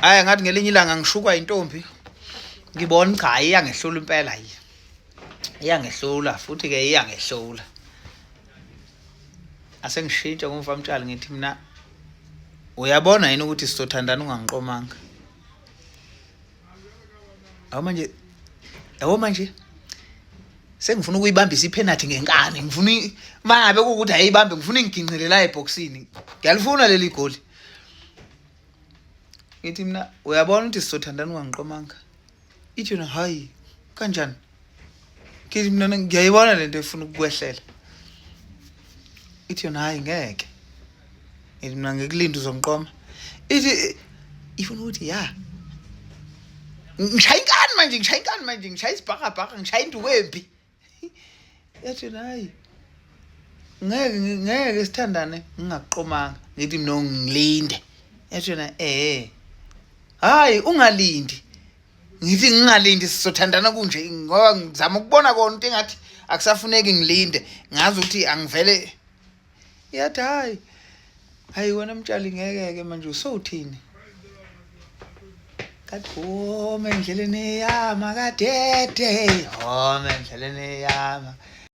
Hayi, ngathi ngelinye ilanga ngishukwa intombi, ngibona cha, iyangehlula impela, yi iyangehlula futhi ke, iyangehlula. Asengishintsha kumfamtshali, ngithi mina, "Uyabona yini ukuthi sizothandana ungangiqomanga?" Awu manje, yabo manje sengifuna ukuyibambisa ipenalty ngenkani. Ngifuna mangabe kuwukuthi ayibambe, ngifuna ingiginqele la ebhoxini, ngiyalifuna leli goli. Ngithi mina, "Uyabona ukuthi sizothandana ungangiqomanga?" Ithi yona, "Hayi, kanjani?" Ngithi mina, "Ngiyayibona lento efuna ukukwehlela." Ithi yona, "Hayi, ngeke." Ngithi mina, "Ngikulinda, uzongiqoma." Ithi ifuna ukuthi ya ngishaya inkani manje, ngishaya inkani manje, ngishaya isibhakabhaka, ngishaya induku embi. Yathi yona, "Hayi, ngeke, ngeke sithandane ngingakuqomanga." Ngithi mina, "Ngilinde." Yathi yona, hayi, ungalindi." Ngithi, "Ngingalindi, sizothandana kunje," ngoba ngizama ukubona kona into engathi akusafuneki ngilinde, ngazi ukuthi angivele. Yathi, "Hayi, hayi wena mtshali, ngeke ke manje, usowuthini?" Kathi home endleleni yama kadede, home endleleni yama.